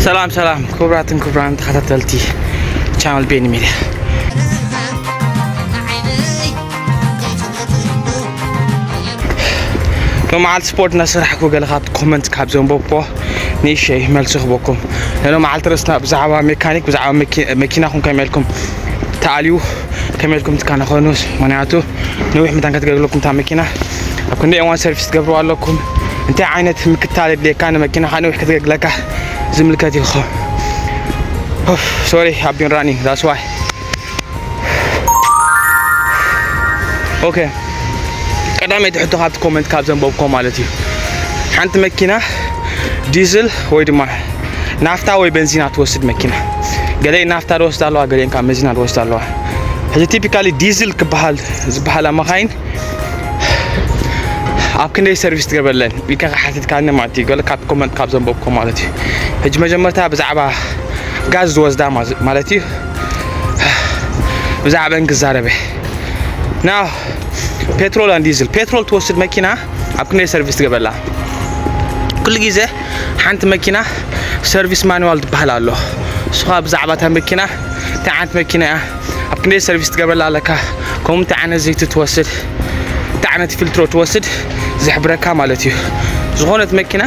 ሰላም ሰላም፣ ክቡራትን ክቡራን ተኸታተልቲ ቻናል ቤኒ ሚድያ፣ ሎመዓልቲ ስፖርት እናሰራሕኩ ገለ ካብቲ ኮመንት ካብ ዘንበብኩዎ ንእሽተይ መልሲ ክበኩም። ሎመዓልቲ ርእስና ብዛዕባ ሜካኒክ፣ ብዛዕባ መኪ- መኪናኹም ከመይ ኢልኩም ተኣልዩ፣ ከመይ ኢልኩም ትከናኸኑ። ምክንያቱ ነዊሕ መታን ከተገልግለኩም እታ መኪና፣ ኣብ ክንደይ እዋን ሰርቪስ ትገብርዋ ኣለኩም፣ እንታይ ዓይነት ምክታል የድልየካ፣ ንመኪናኻ ነዊሕ ከተገልግለካ ዝምልከት እዩ ክኸውን። ሶሪ፣ I've been running, that's why. ኦኬ፣ ቀዳመይቲ ሕቶ ካብቲ ኮመንት ካብ ዘንበብኮ ማለት እዩ። ሓንቲ መኪና ዲዝል ወይ ድማ ናፍታ ወይ በንዚና ትወስድ መኪና፣ ገለ ናፍታ ትወስድ ኣለዋ፣ ገለ ካብ በንዚና ትወስድ ኣለዋ። ሕጂ ቲፒካሊ ዲዝል ክበሃል ዝበሃላ መኻይን ኣብ ክንደይ ሰርቪስ ትገብረለን ኢልካ ሓቲትካኒ ማለት እዩ፣ ገለ ካብ ኮመንት ካብ ዘንበብኮ ማለት እዩ። ሕጂ መጀመርታ ብዛዕባ ጋዝ ዝወስዳ ማዝ- ማለት እዩ፣ ብዛዕባን ክዛረበ። ና፣ ፔትሮል ኣን ዲዝል፣ ፔትሮል ትወስድ መኪና ኣብ ክንደይ ሰርቪስ ትገበላ? ኩሉ ግዜ ሓንቲ መኪና ሰርቪስ ማኑዋል ትበሃል ኣሎ። እሱ ኸዓ ብዛዕባ እታ መኪና፣ እንታይ ዓይነት መኪና እያ፣ ኣብ ክንደይ ሰርቪስ ትገበላ ኣለካ፣ ከምኡ እንታይ ዓይነት ዘይቲ ትወስድ፣ እንታይ ዓይነት ፊልትሮ ትወስድ ዝሕብረካ ማለት እዩ። ዝኾነት መኪና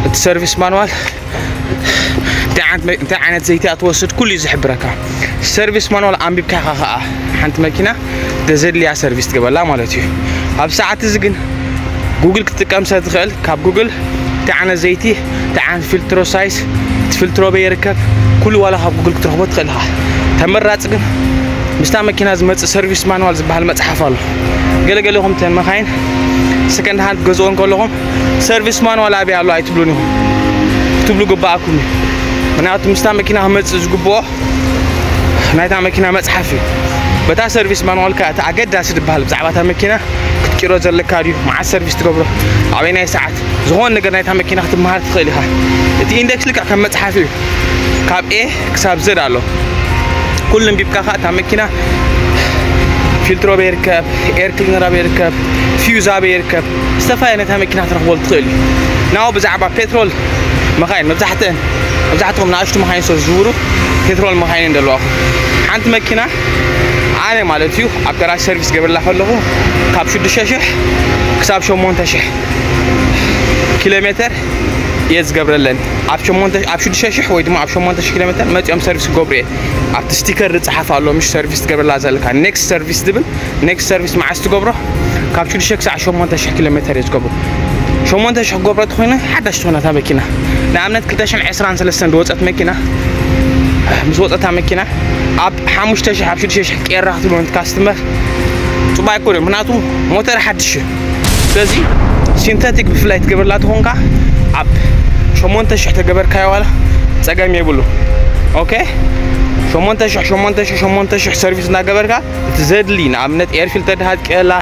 እቲ ሰርቪስ ማኑዋል እንታይ ዓይነት መ- እንታይ ዓይነት ዘይቲ እያ ትወስድ ኩሉ እዩ ዝሕብረካ። ሰርቪስ ማኑዋል ኣንቢብካ ኢኻ ኸዓ ሓንቲ መኪና ዘድልያ ሰርቪስ ትገበላ ማለት እዩ። ኣብ ሰዓት እዚ ግን ጉግል ክትጥቀም ስለ ትኽእል፣ ካብ ጉግል እንታይ ዓይነት ዘይቲ፣ እንታይ ዓይነት ፊልትሮ ሳይዝ፣ እቲ ፊልትሮ በይ ይርከብ፣ ኩሉ ዋላ ካብ ጉግል ክትረኽቦ ትኽእል ኢኻ። ተመራፂ ግን ምስታ መኪና ዝመፅእ ሰርቪስ ማኑዋል ዝበሃል መፅሓፍ ኣሎ። ገለገለኹም ተን መኻይን ሰከንድ ሃንድ ገዝኦ እንከለኹም ሰርቪስ ማኑዋል ኣበይ ኣሎ ኣይትብሉን ኢኹም፣ ክትብሉ ግባኣኩም እዩ። ምክንያቱ ምስታ መኪና ክመፅእ ዝግብኦ ናይታ መኪና መፅሓፍ እዩ። በታ ሰርቪስ ማኑዋል ከኣ እቲ ኣገዳሲ ዝበሃል ብዛዕባ እታ መኪና ክትቂሮ ዘለካ ድዩ፣ መዓስ ሰርቪስ ትገብሮ፣ ኣበይ ናይ ሰዓት፣ ዝኾነ ነገር ናይታ መኪና ክትመሃር ትኽእል ኢኻ። እቲ ኢንደክስ ልክዕ ከም መፅሓፍ እዩ፣ ካብ ኤ ክሳብ ዘድ ኣሎ። ኩሉ ኣንቢብካ ከኣ እታ መኪና ፊልትሮ ኣበይ ይርከብ፣ ኤር ክሊነር ኣበይ ይርከብ፣ ፊውዝ ኣበይ ይርከብ፣ ዝተፈላለየ ነታ መኪና ትረኽበሉ ትኽእል እዩ። ናው ብዛዕባ ፔትሮል መኻይን መብዛሕትአን መብዛሕትኦም ንኣሽቱ መኻይን ስለ ዝዝውሩ ፔትሮል መኻይን እንደለዋኹ። ሓንቲ መኪና ኣነ ማለት እዩ ኣብ ገራጅ ሰርቪስ ገብርላ ከለኹ ካብ ሽዱሽተ ሽሕ ክሳብ ሸሞንተ ሽሕ ኪሎ ሜተር እየ ዝገብረለን። ኣብ ሸሞንተ ኣብ ሽዱሽተ ሽሕ ወይ ድማ ኣብ ሸሞንተ ሽሕ ኪሎ ሜተር መፂኦም ሰርቪስ ክገብሩ እየ። ኣብቲ ስቲከር ዝፀሓፍ ኣሎ፣ ምሽ ሰርቪስ ትገብረላ ዘለካ፣ ኔክስት ሰርቪስ ዝብል። ኔክስት ሰርቪስ መዓስ ትገብሮ? ካብ ሽዱሽተ ክሳብ ሸሞንተ ሽሕ ኪሎ ሜተር እየ ዝገብሮ። ሸሞንተ ሽሕ ክገብሮ ተኾይነ ሓዳሽ ትኾነ እታ መኪና። ንኣብነት ክልተ ሽሕን ዕስራን ሰለስተን ዝወፀት መኪና፣ ምስ ወፀታ መኪና ኣብ ሓሙሽተ ሽሕ ኣብ ሽዱሽተ ሽሕ ቀየራ ክትብሎ ነቲ ካስትመር ፅቡቅ ኣይኮነን። ምክንያቱ ሞተር ሓድሽ እዩ። ስለዚ ሲንተቲክ ብፍላይ ትገብርላ ተኾንካ ኣብ ሸሞንተ ሽሕ ተገበርካዮ ዋላ ፀገም የብሉ። ኦኬ፣ ሸሞንተ ሽሕ ሸሞንተ ሽሕ ሸሞንተ ሽሕ ሰርቪስ እናገበርካ እቲ ዘድሊ ንኣብነት ኤር ፊልተር ድሃ ትቀየላ፣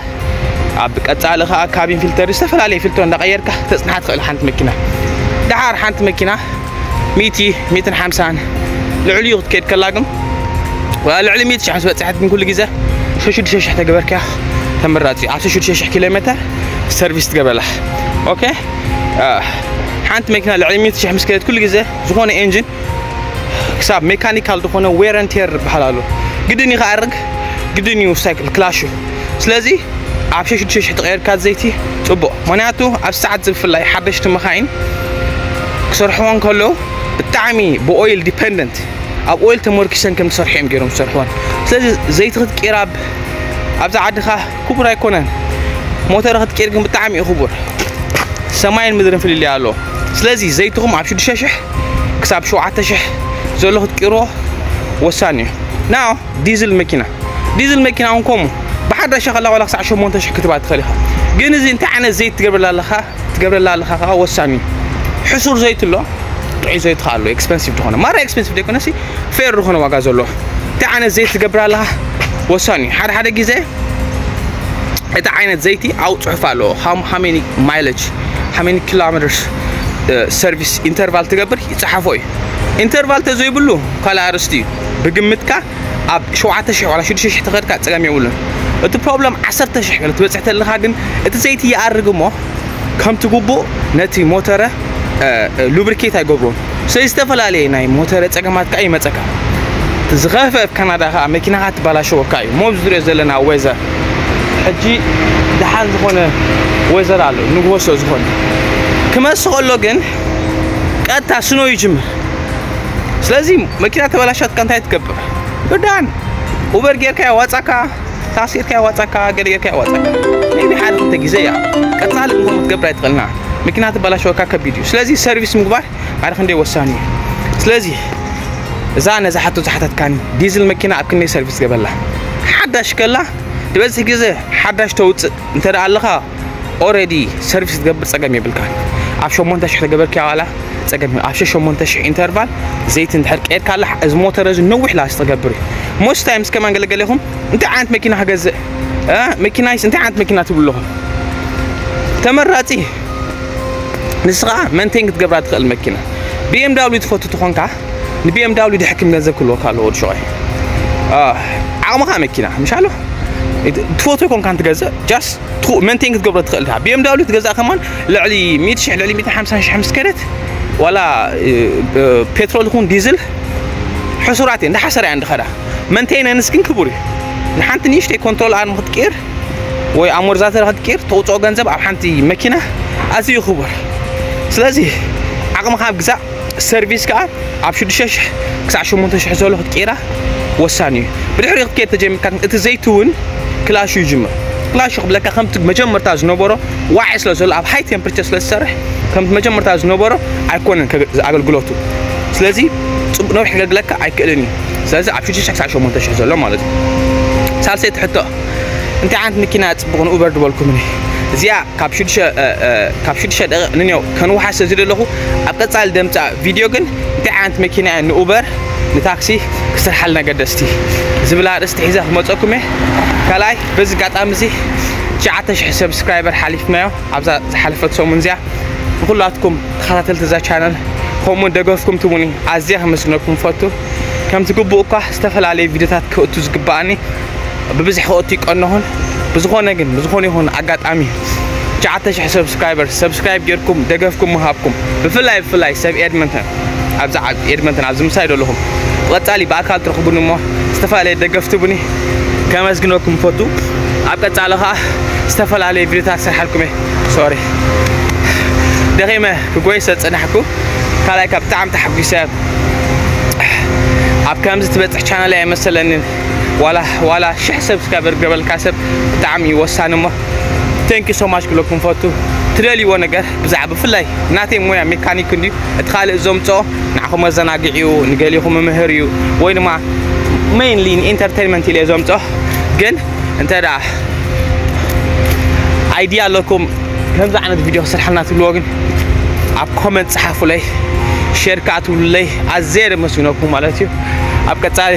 ኣብ ቀጻሊ ከኣ ካቢን ፊልተር፣ ዝተፈላለየ ፊልተር እንዳቐየርካ ተጽንሓ ትኽእል ሓንቲ መኪና። ደሓር ሓንቲ መኪና ሚእቲ፣ ሚእትን ሓምሳን ልዕሊኡ ክትከይድ ከላ ግን፣ ወላ ልዕሊ ሚእቲ ሽሕ ምስ በጽሐት ግን ኩሉ ግዜ ሽዱሽተ ሽሕ ተገበርካያ ተመራጺ። ኣብ ሽዱሽተ ሽሕ ኪሎ ሜተር ሰርቪስ ትገበላ። ኦኬ፣ አ፣ ሓንቲ መኪና ልዕሊ ሚእቲ ሽሕ ምስ ከደት ኩሉ ግዜ ዝኾነ ኤንጂን ክሳብ ሜካኒካል ዝኾነ ዌር ኤንድ ቴር ዝበሃል ኣሎ። ግድን እዩ ክኣርግ፣ ግድን እዩ ሳይክል ክላሽ እዩ። ስለዚ ኣብ ሽዱሽተ ሽሕ ተቐየርካ ዘይቲ ጽቡቕ። ምኽንያቱ ኣብ ሰዓት እዚ ብፍላይ ሓደሽቲ መኻይን ክሰርሕዎ እንከለዉ ብጣዕሚ ብኦይል ዲፐንደንት፣ ኣብ ኦይል ተመርኪሰን ከም ዝሰርሑ እዮም ገይሮም ዝሰርሕወን። ስለዚ ዘይቲ ክትቅይር ኣብ፣ ኣብዚ ዓድኻ ክቡር ኣይኮነን። ሞተር ክትቅይር ግን ብጣዕሚ እዩ ክቡር። ሰማይን ምድርን ፍልልይ ኣሎ። ስለዚ ዘይትኹም ኣብ ሽዱሽተ ሽሕ ክሳብ ሸውዓተ ሽሕ ዘሎ ክትቅይርዎ ወሳኒ እዩ። ናው ዲዝል መኪና፣ ዲዝል መኪና እውን ከምኡ ብሓዳሽ ከላ ዋላ ክሳብ ሸሞንተ ሽሕ ክትባ ትኽእል ኢኻ። ግን እዚ እንታይ ዓይነት ዘይት ትገብረላ ኣለኻ፣ ትገብረላ ኣለኻ ከዓ ወሳኒ እዩ። ሕሱር ዘይት ኣሎ፣ ጥዑይ ዘይት ከዓ ኣሎ፣ ኤክስፐንሲቭ ዝኾነ፣ ማራ ኤክስፐንሲቭ ዘይኮነሲ ፌር ዝኾነ ዋጋ ዘለዎ። እንታይ ዓይነት ዘይት ትገብር ኣለኻ ወሳኒ እዩ። ሓደ ሓደ ግዜ እቲ ዓይነት ዘይቲ ኣብኡ ጽሑፍ ኣለዎ። How, how many mileage, how many kilometers, እ፣ ሰርቪስ ኢንተርቫል ትገብር ይጽሓፎ እዩ። ኢንተርቫል ተዘይብሉ ካልእ ኣርእስቲ እዩ። ብግምትካ ኣብ ሸውዓተ ሽሕ ዋላ ሽዱሽተ ሽሕ ተኸድካ ጸገም የብሉን። እቲ ፕሮብለም ዓሰርተ ሽሕ ገለ ትበጽሕ ተለኻ ግን እቲ ዘይቲ ይኣርግ እሞ ከምቲ ግቡእ ነቲ ሞተረ ሉብሪኬት ኣይገብሮን። ስለዚ ዝተፈላለየ ናይ ሞተር ጸገማት ከዓ ይመጸካ። እቲ ዝኸፍአ ኣብ ካናዳ ከዓ መኪናኻ ትበላሸወካ እዩ። ሞብ ዝሪኦ ዘለና ወዘር ሕጂ ደሓን ዝኾነ ወዘር ኣሎ፣ ንግሆ ስለ ዝኾነ ክመስ ከሎ ግን ቀጥታ ስኖ ይጅምር። ስለዚ መኪና ተበላሻትካ እንታይ ትገብር? ብዳን ኡበር ጌርካ ያዋጻካ፣ ታክሲ ጌርካ ያዋጻካ፣ ገለ ጌርካ ያዋጻካ። ሜቢ ሓደ ክልተ ግዜ እያ። ቀጻሊ ንግሆ ክትገብር ኣይትኽእልና። መኪና ትበላሸወካ ከቢድ እዩ። ስለዚ ሰርቪስ ምግባር ሓደ ክንደይ ወሳኒ እዩ። ስለዚ እዛ ነዛ ሕቶ ዝሓተትካኒ ዲዝል መኪና ኣብ ክንደይ ሰርቪስ ገበላ? ሓዳሽ ከላ ዝበዝሕ ግዜ ሓዳሽ ተውፅእ እንተ ደኣ ኣለኻ ኦረዲ ሰርቪስ ክትገብር ጸገም የብልካን። ኣብ ሸሞንተ ሽሕ ተገበርክያ ዋላ ጸገም የብልካን። ኣብ ሸሞንተ ሽሕ ኢንተርቫል ዘይቲ እንድሕር ቀይርካ ኣላ እዚ ሞተር እዚ ነዊሕ ላስ ተገብር እዩ። ሞስት ታይምስ ከማን ገለገለ ይኹም እንታይ ዓይነት መኪና ክገዝእ እ መኪናይስ እንታይ ዓይነት መኪና ትብሉ ኣለኹም? ተመራጺ ንስኻ መንቴን ክትገብራ ትኽእል መኪና። ቢ ኤም ዳብሊው ትፈቱ ትኾንካ ንቢ ኤም ዳብሊው ድሕክም ገንዘብ ክልወካ ኣለዎ ወዲ ሸቆይ። ዓቕምኻ መኪና ምሽ ኣሎ ትፈቱ ይኮንካ እንትገዝእ ጃስ መንቴን ክትገብሮ ትኽእል ዳ ቢ ኤም ዳብሊው ትገዛእ ከማን ልዕሊ ሚእቲ ሽሕ ልዕሊ ሚእቲ ሓምሳ ሽሕ ምስ ከደት ዋላ እ፣ እ፣ ፔትሮል ይኹን ዲዝል ሕሱራት እየን እንዳሓሰራ እየን ድኸዳ። መንቴነንስ ግን ክቡር እዩ። ንሓንቲ ንእሽተይ ኮንትሮል ኣርም ክትቅይር ወይ ኣሞርዛተር ክትቅይር ተውፅኦ ገንዘብ ኣብ ሓንቲ መኪና ኣዝዩ ክቡር። ስለዚ ዓቕምኻ ግዛእ። ሰርቪስ ከዓ ኣብ ሽዱሽተ ሽሕ ክሳዕ ሸሞንተ ሽሕ ዘሎ ክትቅይራ ወሳኒ እዩ። ብድሕሪኡ ክትከይድ ተጀሚርካ ግን እቲ ዘይትውን ክላሹ ይጅምር። ክላሹ ክብለካ ከምቲ መጀመርታ ዝነበሮ ዋዒ ስለ ዘሎ ኣብ ሃይ ቴምፕሬቸር ስለ ዝሰርሕ ከምቲ መጀመርታ ዝነበሮ ኣይኮነን ከግ- ኣገልግሎቱ። ስለዚ ፅቡቅ ነዊሕ ከገልግለካ ኣይክእልን እዩ። ስለዚ ኣብ ሽዱሽተ ሽሕ ክሳዕ ሸሞንተ ሽሕ ዘሎ ማለት እዩ። ሳልሰይቲ ሕቶ እንታይ ዓይነት መኪና ፅቡቅ ንኡበር ድበልኩምኒ እዚኣ ካብ ሽዱሽተ እ፣ እ፣ ካብ ሽዱሽተ ደቂቕ ንኔው ከንውሓ ስለ ዝደለኹ ኣብ ቀጻሊ ደምጻ ቪድዮ ግን እንታይ ዓይነት መኪና እያ ንኡበር ንታክሲ ክስርሓልና ገደስቲ ዝብል ኣርእስቲ ሒዘ ክመፀኩም እየ። ካልኣይ በዚ ኣጋጣሚ እዚ ትሽዓተ ሽሕ ሰብስክራይበር ሓሊፍናዮ ኣብዛ ዝሓለፈት ሰሙን እዚኣ። ንኩላትኩም ተኸታተልቲ እዛ ቻነል ከምኡ እውን ደገፍኩም ትቡኒ ኣዝየ ከመስግነኩም ፈቱ። ከምቲ ግቡእ እኳ ዝተፈላለዩ ቪድዮታት ክእቱ ዝግባኣኒ ብብዝሒ ክእቱ ይቀንኹን። ብዝኾነ ግን ብዝኾነ ይኹን ኣጋጣሚ ትሽዓተ ሽሕ ሰብስክራይበር ሰብስክራይብ ጌርኩም ደገፍኩም ምሃብኩም ብፍላይ ብፍላይ ሰብ ኤድመንተን ኣብዚ ዓዲ ኤድመንተን ኣብዚ ምሳይ ዘለኹም ብቐጻሊ ብኣካል ትረኽቡኒ እሞ ዝተፈላለየ ደገፍ ትቡኒ ከመስግነኩም ፈቱ። ኣብ ቀጻሊ ኸዓ ዝተፈላለየ ቪድዮታት ክሰርሓልኩም እየ። ሶሪ ደኺመ ክጎይ ስለ ዝጸናሕኩ ካልኣይ ካብ ብጣዕሚ ተሓጒሰ። ኣብ ከምዚ ትበጽሕ ቻነል ኣይመሰለንን። ዋላ ዋላ ሽሕ ሰብስክራይበር ገበልካ ሰብ ብጣዕሚ እዩ ወሳኒ እሞ thank you so much ክብለኩም ፈቱ። ትደልይዎ ነገር ብዛዕባ ብፍላይ ናተይ ሞያ ሜካኒክ እንድዩ እቲ ካልእ ዘምፅኦ ንዓኹም መዘናግዒ እዩ ንገሊኹም መምህር እዩ ወይ ድማ mainly ን entertainment ኢለ ዘምፅኦ ግን እንተ ደኣ ኣይድያ ኣለኩም ከምዚ ዓይነት ቪድዮ ክሰርሓልና ትብልዎ ግን ኣብ ኮመንት ጸሓፉለይ ሼር ከዓ ትብሉለይ ኣዝየ ደመስግነኩም ማለት እዩ። ኣብ ቀጻሊ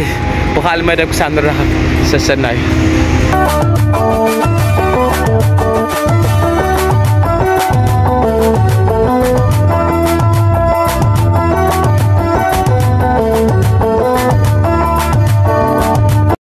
ብኻልእ መደብ ክሳብ ንራኸብ ሰሰና እዩ።